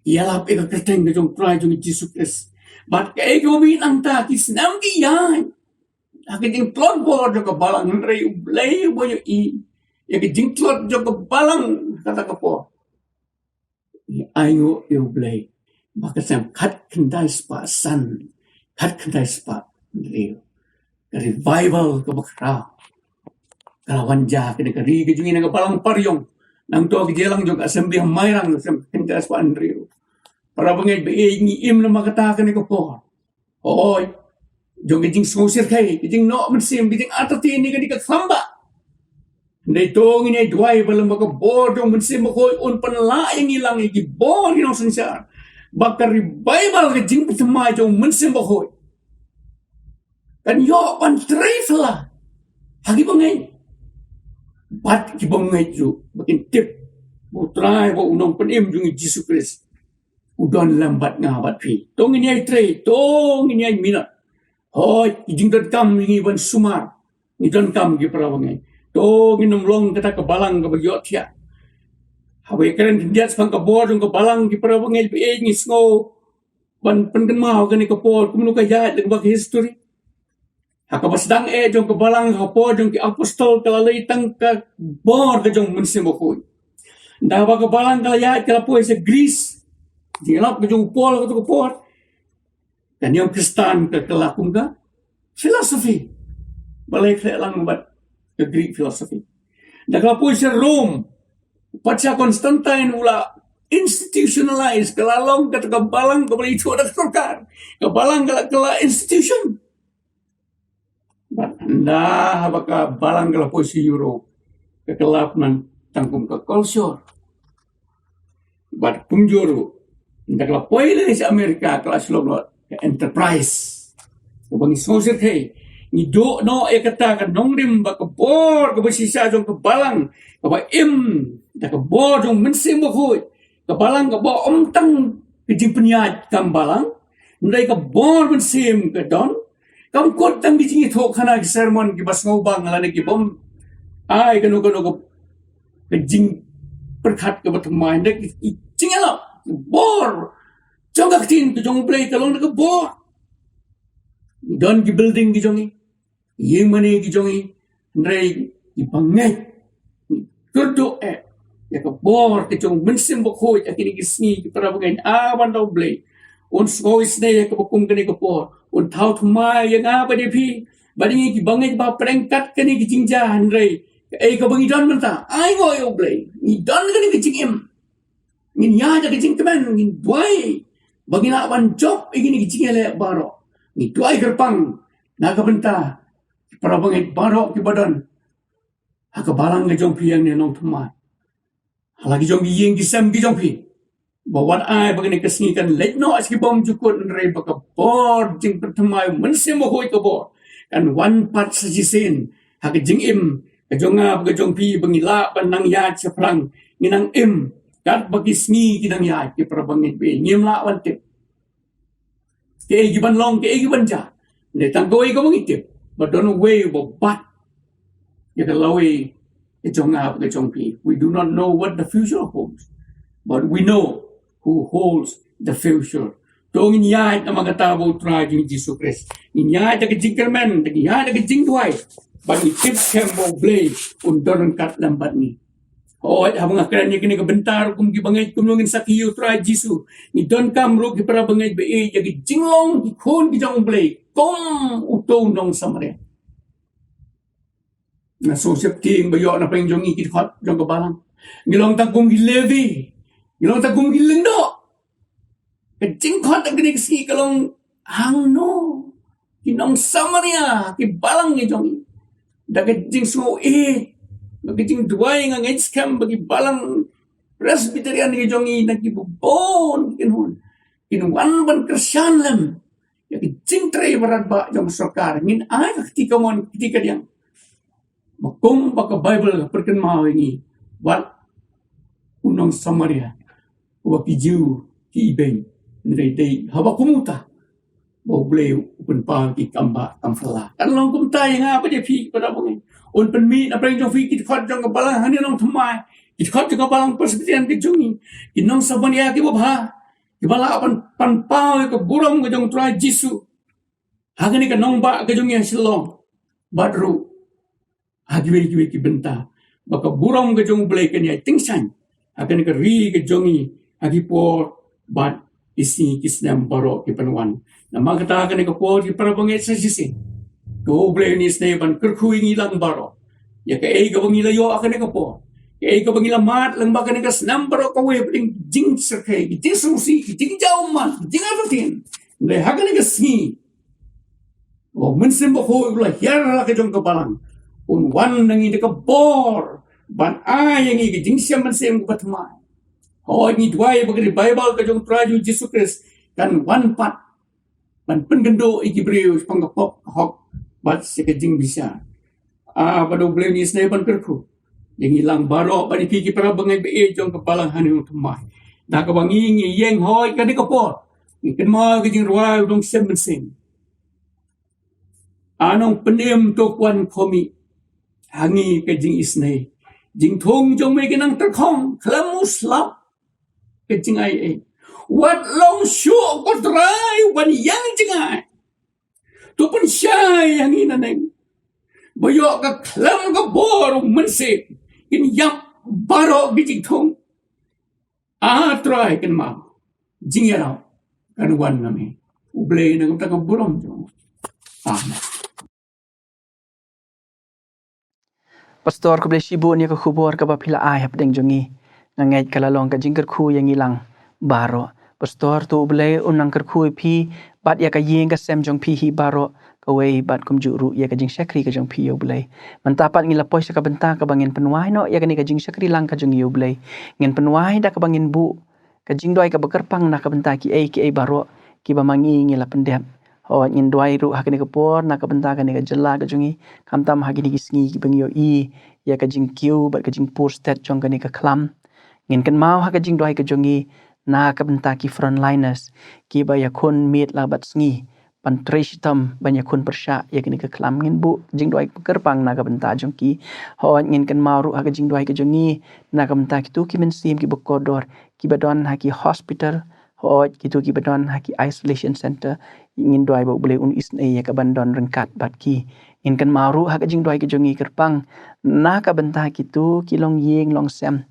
ïalap ïa ka kyrteng ka jong U Trai jong ngi Jisu Khrist. Bad kaei kaba mih nangta, ki snem ki ïaid ha ka jingtlot bor jong ka balang, hynrei U Blei uba ïohi ïa ka jingtlot jong ka balang ha kata ka por. Ngi ainguh ïa U Blei ba ka snem khatkhyndai spah san, khatkhyndai spah hynriew, ka revival kaba khraw ka la wan jia ha kane ka ri ka jong ngi, na ka balang Pariong. Nangta ka jingïalang jong ka Assembly ha Mairang, ka snem khatkhyndai spah hynriew. Para bangeit ba ïeit, ngi im namar kata ha kane ka por. Hooid, jong ka jingsngewsyrkhei, ka jingnoh mynsiem, ka jingartatien, ka dei ka khlam bah. Hynrei to ngin ïa duwai ba lem bad ka bor jong u Mynsiem Bakhuid un pynlah ïa ngi lang, ïa ki bor ki nongsynshar, ba ka revival, ka jingpynthymmai jong u Mynsiem Bakhuid kan ïoh ban trei phylla ha ki bangeit, bad ki bangeit ruh ba kin tip ba U Trai, ba u Nongpynim jong ngi Jisu Khrist u don lem bad nga bad phi. To ngin ïai trei, to ngin ïai minot. Hooid, ki jingdonkam ïa ngi ban sumar ngi donkam, ki para bangeit. To ngin ym long kata ka balang kaba ïohthiah. Haba ïakren khyndiat shaphang ka bor jong ka balang, ki para bangeit ba ïeit, ngi sngew ban pynkynmaw kane ka por kumno ka ïaid lyngba ka history. Ha kaba sdang eh jong ka balang, ha ka por jong ki apostol, ka la leit tang ka bor ka jong u Mynsiem Bakhuid. Ynda ba ka balang ka la ïaid, ka la poi sha Greece, jingïalap ka jong u Paul ha kato ka por, ka niam Khristan ka kylla kum ka philosophy. Balei khleh lang bad ka Greek philosophy? Ynda ka la poi sha Rome, u patsha Constantine u la institutionalize, ka la long kata ka balang kaba la ithuh da ka sorkar. Ka balang ka la kylla institution. Bad ynda haba ka balang ka la poi sha Europe, ka kylla pynban tang kum ka culture. Bad kumjuh ruh, ynda ka la poi lei sha America, ka la shu long noh ka enterprise. Kaba ngi sngewsih, ngi duh noh ïa kata ka nongrim ba ka bor kaba shisha jong ka balang kaba im da ka bor jong u Mynsiem Bakhuid. Ka balang kaba ym tang ka jingpynïaid kam balang, hynrei ka bor mynsiem ka don. Kam kut tang ki jingïathuhkhana, ki sermon kiba sngewbang lane ki bym ai kano kano ka, ka jingpyrkhat kaba thymmai, hynrei ki, ki jingïalap, ka bor jong ka ktien ka jong U Blei ka long da ka bor. Don ki building ki jong ngi, ïing mane ki jong ngi, Hynrei ki bangeit, kyrduh eh ïa ka bor ka jong u Mynsiem Bakhuid ha kine ki sngi, ki para bangeit. Ah, ban da U Blei un sngew isnei ïa kaba kum kane ka por, un thaw thymmai ïa nga bad ïa phi, bad ïa ngi ki bangeit ba pyrshang kat kane ka jingjia. Hynrei kaei kaba ngi don mynta, ai nguh ïa U Blei, ngi don kane ka jingim. Ngin ïaid da ka jingkmen, ngin duwai ba ngin lah ban jop ïa kine ki jingïaleh baroh. Ngi duwai kyrpang na ka bynta ki para bangeit baroh kiba don ha ka balang ka jong phi ïa ngi nongthymmai, ha la ki jong ki ïing ki sem ki jong phi, ba wat ai ba kane ka sngi kan leit noh sha ki bymjukut, hynrei ba ka bor jingpynthymmai u Mynsiem Bakhuid, ka bor kan wan pat sa shisien ha ka jingim ka jong nga bad ka jong phi, ba ngi lah ban nang ïaid shaphrang, ngi nang im katba ki sngi ki nang ïaid, ki para bangeit. Ba ngim lah ban tip kaei ki ban long, kaei ki ban jia. Hynrei tang kawei kaba ngi tip, ba don uwei uba bat ïa ka lawei ka jong nga bad ka jong phi. We do not know what the future holds, but we know who holds the future. To ngin ïaid namar kata ba U Trai jong ngi Jisu Khrist, ngin ïaid da ka jingkyrmen, ngin ïaid da ka jingduwai, bad ngi tip skhem ba U Blei un don ryngkat lem bad ngi. Hooid, haba nga kren ïa kane ka bynta ruh kum ki bangeit, kumno ngin sakhi ïa U Trai Jisu, ngi donkam ruh, ki para bangeit ba ïeit, ïa ki jinglong ki khun ki jong U Blei kum uto u nong Samaria. Nga sngew sheptieng ba ïoh na pdeng jong ngi ki dkhot jong ka balang, ngi long tang kum ki Levi, ngi long tang kum ki lyngdoh. Ka jingkhot ha kane ka sngi ka long hangno ki nong Samaria, ki balang ki jong ngi. Da ka jingsngew ïeit, da ka jingduwai, nga ngeit skhem ba ki balang Presbyterian ki jong ngi, na ki bun ki kynhun, kin wan ban kyrshan lem ïa ka jingtrei ba radbah jong ka sorkar. Ngin ai ka kti kamon, ka kti kadiang, ba kum ba ka Baibl ka pynkynmaw ïa ngi, wat u nong Samaria, wat ki Jiw ki ibeiñ. Hynrei dei haba kum uta ba U Blei u pynpaw ki kam ba kam phylla. Kan long kumta ïa nga bad ïa phi, para bangeit. Un pynmih na pdeng jong phi ki dkhot jong ka balang hangne nongthymmai, ki dkhot jong ka balang Presbyterian ki jong ngi, ki nong Samaria kiba bha, kiba lah ban pynpaw ïa ka burom ka jong U Trai Jisu ha kane ka nongbah ka jong ngi ha Shillong, bad ruh ha kiwei kiwei ki bynta, ba ka burom ka jong U Blei kan ïai tyngshaiñ ha kane ka ri ka jong ngi ha ki por bad ki sngi ki snem baroh ki ban wan. Namar kata ha kane ka por, ki para bangeit, sa shisien to U Blei un isnei ban kyrkhu ïa ngi lang baroh ïa kaei kaba ngi la ïoh ha kane ka por, kaei kaba ngi la mad lyngba kane ka snem baroh kawei, ba dei ki jingsyrkhei, ki jingsngewsih, ki jingjaw ummat, ki jingartatien. Hynrei ha kane ka sngi, u Mynsiem Bakhuid u la hiar ha la ka jong ka balang, un wan na ngi da ka bor ban ai ïa ngi ka jingshem mynsiem kaba thymmai. Hooid, ngi duwai ba ka Baibl ka jong U Trai jong ngi Jisu Khrist kan wan pat ban pynkynduh ïa ki briew shaphang ka pop ka hok bad sha ka jingbishar. Ah, ba U Blei un isnei ban kyrkhu ïa ngi lang baroh, bad ïa phi, ki para bangeit ba ïeit jong ka balang hangne nongthymmai. Da kaba ngi, ngi ïeng, hooid, ha kane ka por ngi kynmaw ka jingrwai u nongshem mynsiem: A Nongpynim, to kwah khmih ha ngi ka jingisnei. Jingthung jong me ki nang tyrkhong khlem u slap ka jingaiei. Wat long shuh, ko Trai, ban ïeng jngai. To pynshai ha ngi nangne, ba ïoh ka khlem ka bor u Mynsiem kin ïap baroh ki jingthung. A Trai, kynmaw, jingïarap kan wan na me. U Blei un ai ïa ka burom jong u. Amen. Pastor, khublei shibun ïa ka khubor kaba phi la ai hapdeng jong ngi. Nga ngeit ka la long ka jingkyrkhu ïa ngi lang baroh. Pastor, to U Blei un nang kyrkhu ïa phi bad ïa ka ïing ka sem jong phi hi baroh kawei, bad kumjuh ruh ïa ka jingshakri ka jong phi ïa U Blei. Mynta pat ngi la poi sha ka bynta kaba ngin pynwai noh ïa kane ka jingshakri lang ka jong ngi ïa U Blei. Ngin pynwai da kaba ngin buh ka jingduwai kaba kyrpang na ka bynta kiei kiei baroh kiba ma ngi ngi la pyndep. Hooid, ngin duwai ruh ha kane ka por na ka bynta kane ka jylla ka jong ngi, khamtam ha kine ki sngi kiba ngi ïohi ïa ka jingkiew bad ka jingpur stet jong kane ka khlam. Ngin kynmaw ha ka jingduwai ka jong ngi na ka bynta ki frontliners kiba ïakhun miet la bad sngi ban trei shitom ban ïakhun pyrshah ïa kane ka khlam. Ngin buh jingduwai kyrpang na ka bynta jong ki. Hooid, ngin kynmaw ruh ha ka jingduwai ka jong ngi na ka bynta kito ki mynsiem kiba kordor kiba don ha ki hospital, hooid, kito kiba don ha ki isolation center. Ngin duwai ba U Blei un isnei ïa ka ban don ryngkat bad ki. Ngin kynmaw ruh ha ka jingduwai ka jong ngi kyrpang na ka bynta kito ki longïing longsem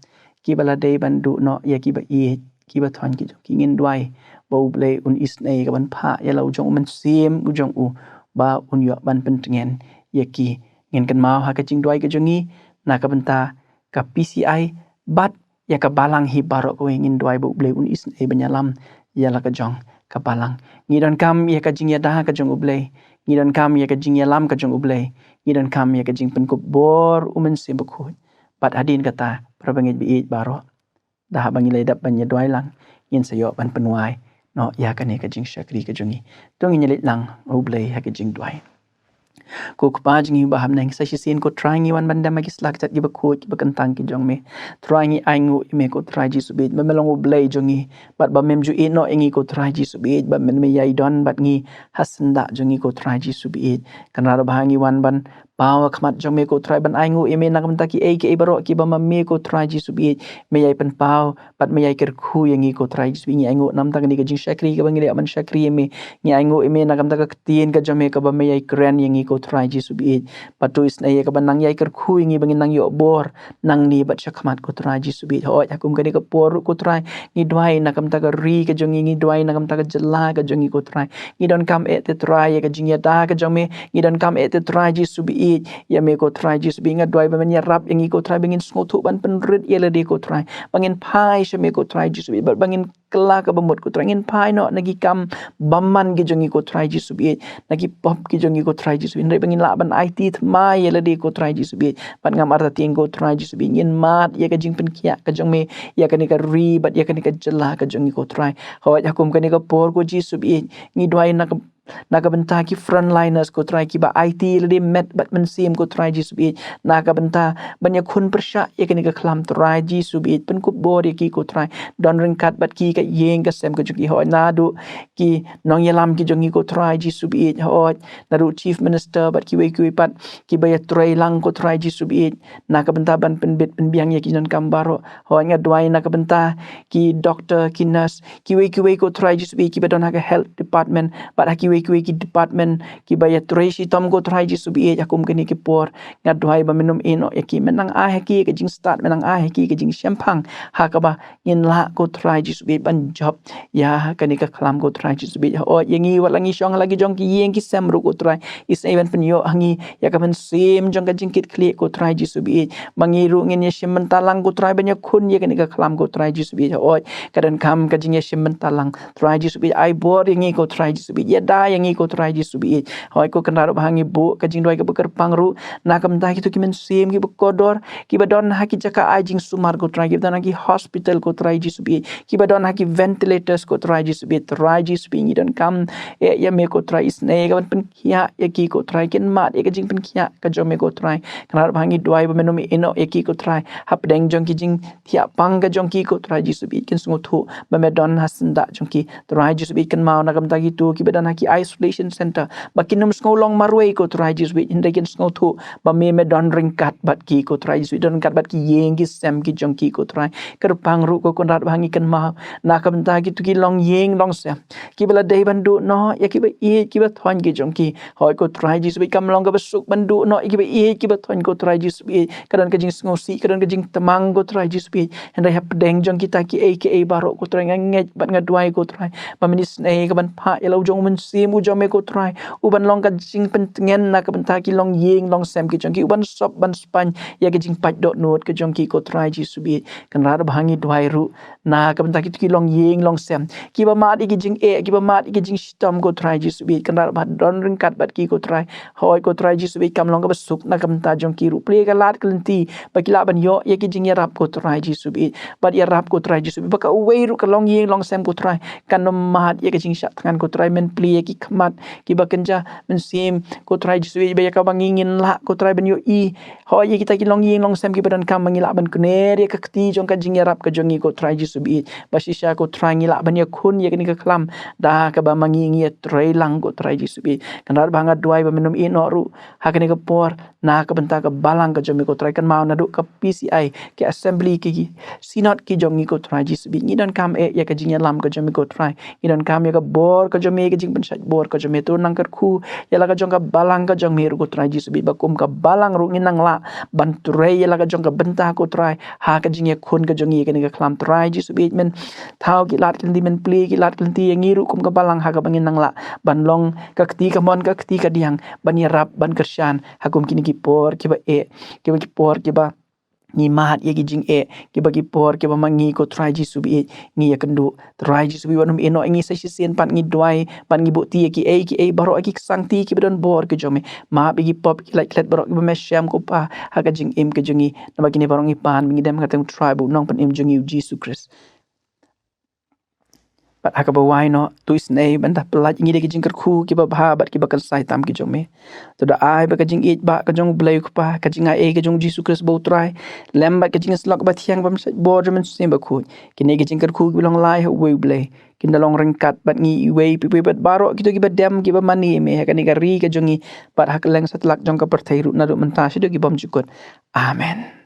kiba la dei ban duh noh ïa kiba ïeit kiba thoiñ ki jong ki. Ngin duwai ba U Blei un isynei ka ban phah ïa la u jong u mynsiem u jong u ba un ïoh ban pyntngen ïa ki. Ngin kynmaw ha ka jingduwai ka jong ngi na ka bynta ka P C I bad ïa ka balang hi baroh kawei. Ngin duwai ba U Blei un isynei ban ïalam ïa la ka jong ka balang. Ngi donkam ïa ka jingïada ka jong U Blei, ngi donkam ïa ka jingïalam ka jong U Blei, ngi donkam ïa ka jingpynkup bor u Mynsiem Bakhuid. Bad hadien kata, para bangeit ba ïeit baroh, da haba ngi la dep ban ïaduwai lang, ngin sa ïoh ban pynwai noh ïa kane ka jingshakri ka jong ngi. To ngin ïaleit lang ha U Blei ha ka jingduwai. Ko Kpa jong ngi ba ha bneng, sa shisien ko Trai ngi wan ban dem ha ki sla kjat kiba khuid kiba kyntang ki jong me. Trai ngi ainguh ïa me ko Trai Jisu baieit, ba me long U Blei jong ngi, bad ba mem ju ïehnoh ïa ngi ko Trai Jisu baieit, ba men me ïai don bad ngi ha syndah jong ngi ko Trai Jisu baieit. Kynrad ba ha ngi wan ban paw ha khmat jong me ko Trai ban ainguh ïa me na ka bynta kiei kiei baroh kiba ma me ko Trai Jisu baieit me ïai pynpaw bad me ïai kyrkhu ïa ngi ko Trai Jisu baieit. Ngi ainguh namar kane ka jingshakri kaba ngi la ïa ban shakri ïa me. Ngi ainguh ïa me na ka bynta ka ktien ka jong me kaba me ïai kren ïa ngi ko Trai Jisu baieit. Bad to isynei ïa kaba nang ïai kyrkhu ïa ngi ba ngin nang ïoh bor nangne bad shakhmat ko Trai Jisu baieit. Hooid, ha kum kane ka por ruh ko Trai, ngi duwai na ka bynta ka ri ka jong ngi, ngi duwai na ka bynta ka jylla ka jong ngi ko Trai. Ngi donkam eh te Trai ïa ka jingïada ka jong me, ngi donkam eh te Trai Jisu baieit ïa me ko Trai Jisu baieit. Nga duwai ba men ïarap ïa ngi ko Trai, ba ngin sngewthuh ban pynrit ïa lade ko Trai, ba ngin phai sha me ko Trai Jisu baieit, bad ba ngin kylla kaba mut ko Trai, ngin phai noh na ki kam bymman ki jong ngi ko Trai Jisu baieit, na ki pop ki jong ngi ko Trai Jisu baieit, hynrei ba ngin lah ban aiti thymmai ïa lade ko Trai Jisu baieit. Bad ngam artatien ko Trai Jisu baieit, ngin mad ïa ka jingpynkhiah ka jong me ïa kane ka ri bad ïa kane ka jylla ka jong ngi ko Trai. Hooid, ha kum kane ka por ko Jisu baieit, ngi duwai na ka na ka bynta ki frontliners ko Trai, kiba aiti lade met bad mynsiem ko Trai Jisu baieit, na ka bynta ban ïakhun pyrshah ïa kane ka khlam Trai Jisu baieit. Pynkup bor ïa ki ko Trai, don ryngkat bad ki ka ïing ka sem ka jong ki. Hooid, naduh ki nongïalam ki jong ngi ko Trai Jisu baieit, hooid, naduh Chief Minister bad kiwei kiwei pat kiba ïatrei lang ko Trai Jisu baieit, na ka bynta ban pynbit pynbiang ïa ki donkam baroh. Hooid, nga duwai na ka bynta ki doctor, ki nurse, kiwei kiwei ko Trai Jisu baieit kiba don ha ka health department bad ha kiwei kiwei ki department kiba ïatrei shitom ko Trai Jisu baieit. Ha kum kane ka por nga duwai ba men ym ïehnoh ïa ki, men nang ai ha ki ka jingstad, men nang ai ha ki ka jingshemphang, ha kaba ngin lah ko Trai Jisu baieit ban jop ïa kane ka khlam ko Trai Jisu baieit. Hooid, ïa ngi wat la ngi shong ha la ki jong ki ïing ki sem ruh ko Trai, isynei ban pynïoh ha ngi ïa ka mynsiem jong ka jingkitkhlieh ko Trai Jisu baieit, ba ngi ruh ngin ïashim bynta lang ko Trai ban ïakhun ïa kane ka khlam ko Trai Jisu baieit. Hooid, ka donkam ka jingïashim bynta lang. Trai Jisu baieit, ai bor ïa ngi ko Trai Jisu baieit, ïada ïa ngi ko Trai Jisu baieit. Hooid, ko Kynrad ba ha ngi buh ka jingduwai kaba kyrpang ruh na ka bynta kito ki mynsiem kiba kordor, kiba don ha ki jaka ai jingsumar ko Trai, kiba don ha ki hospital ko Trai Jisu baieit, kiba don ha ki ventilators ko Trai Jisu baieit. Trai Jisu baieit, ngi donkam eh ïa me ko Trai, isynei ka ban pynkhiah ïa ki ko Trai, kin mad ïa ka jingpynkhiah ka jong me ko Trai. Kynrad ba ha ngi duwai ba men ym ïehnoh ïa ki ko Trai hapdeng jong ki jingthiah pang ka jong ki ko Trai Jisu baieit, kin sngewthuh ba me don ha syndah jong ki. Trai Jisu baieit, kynmaw na ka bynta kito kiba don ha ki isolation center, ba kin ym sngew long marwei ko Trai Jisu baieit, hynrei kin sngewthuh ba me, me don ryngkat bad ki ko Trai Jisu baieit, don ryngkat bad ki ïing ki sem ki jong ki ko Trai. Kyrpang ruh ko Kynrad ba ha ngi, kynmaw na ka bynta kito ki longïing longsem kiba la dei ban duh noh ïa kiba ïeit kiba thoiñ ki jong ki. Hooid ko Trai Jisu baieit, kam long kaba suk ban duh noh ïa kiba ïeit kiba thoiñ ko Trai Jisu baieit. Ka don ka jingsngewsih, ka don ka jingtymmen ko Trai Jisu baieit. Hynrei hapdeng jong kita kiei kiei baroh ko Trai, nga ngeit bad nga duwai ko Trai ba men isynei ka ban phah ïa la u jong u Mynsiem u jong me ko Trai, u ban long ka jingpyntngen na ka bynta ki longïing longsem ki jong ki, u ban sop ban spaiñ ïa ka jingpait dohnud ka jong ki ko Trai Jisu baieit. Kynrad ba ha ngi duwai ruh na ka bynta kito ki longïing longsem kiba mad ïa ki jingeh, kiba mad ïa ki jingshitom ko Trai Jisu baieit. Kynrad ba don ryngkat bad ki ko Trai. Hooid ko Trai Jisu baieit, kam long kaba suk na ka bynta jong ki ruh. Plie ka lad ka lynti ba ki lah ban ïoh ïa ki jingïarap ko Trai Jisu baieit, bad ïarap ko Trai Jisu baieit ba kawei ruh ka longïing longsem ko Trai kan ym mad ïa ka jingshah thngan ko Trai. Men plie ïa ki khmat kiba kynja mynsiem ko Trai Jisu baieit, ba ïa kaba ngi ngin lah ko Trai ban ïohi, hooid, ïa kita ki longïing longsem kiba donkam, ba ngi lah ban kner ïa ka kti jong ka jingïarap ka jong ngi ko Trai Jisu baieit, ba shisha ko Trai ngi lah ban ïakhun ïa kane ka khlam da kaba ma ngi ngi ïatrei lang ko Trai Jisu baieit. Kynrad ba ha nga duwai ba men ym ïehnoh ruh ha kane ka por na ka bynta ka balang ka jong me ko Trai, kynmaw naduh ka P C I, ki assembly, ki, ki synod ki jong ngi ko Trai Jisu baieit. Ngi donkam eh ïa ka jingïalam ka jong me ko Trai, ngi donkam ïa ka bor ka jong me, ka jingpynshait bor ka jong me. To nang kyrkhu ïa la ka jong ka balang ka jong me ruh ko Trai Jisu bad ba kum ka balang ruh ngin nang lah ban trei ïa la ka jong ka bynta ko Trai ha ka jingïakhun ka jong ngi ïa kane ka khlam. Trai Jisu bad men thaw ki lad ki lynti, men plie ki lad ki lynti ïa ngi ruh kum ka balang ha kaba ngin nang lah ban long ka kti kamon ka kti kadiang ban ïarap ban kyrshan ha kum kine ki por kiba eh, kiba ki por kiba ngi mad ïa ki jingeh, kiba ki por kiba ma ngi ko Trai Jisu bad ngi ïakynduh. Trai Jisu bad wat nym ïehnoh ïa ngi sa shisien pat ngi duwai, pat ngi buhti ïa kiei kiei baroh, ïa ki ksangti kiba don bor ki jong me. Map ïa ki pop ki lait klet baroh kiba me shem ko Pa ha ka jingim ka jong ngi. Namar kine baroh ngi pan ngi dem ha ka kyrteng Trai bad u Nongpynim jong ngi u Jisu Khrist. Bad ha kaba wai noh, to isynei ban da pyllait ïa ngi da ki jingkyrkhu kiba bha bad kiba kynsai tam ki jong me. To da ai ba ka jingïeit ba ka jong u Blei u Kpa, ka jingai ei ka jong u Jisu Khrist ba u Trai, lem bad ka jingïasyllok ba thiang bym shait bor jong u Mynsiem Bakhuid, kine ki jingkyrkhu kiba long lai ha uwei u Blei kin da long ryngkat bad ngi iwei pa iwei bad baroh kito kiba dem kiba mane ïa me ha kane ka ri ka jong ngi bad ha kylleng satlak jong ka pyrthei ruh naduh mynta shaduh ki bymjukut. Amen.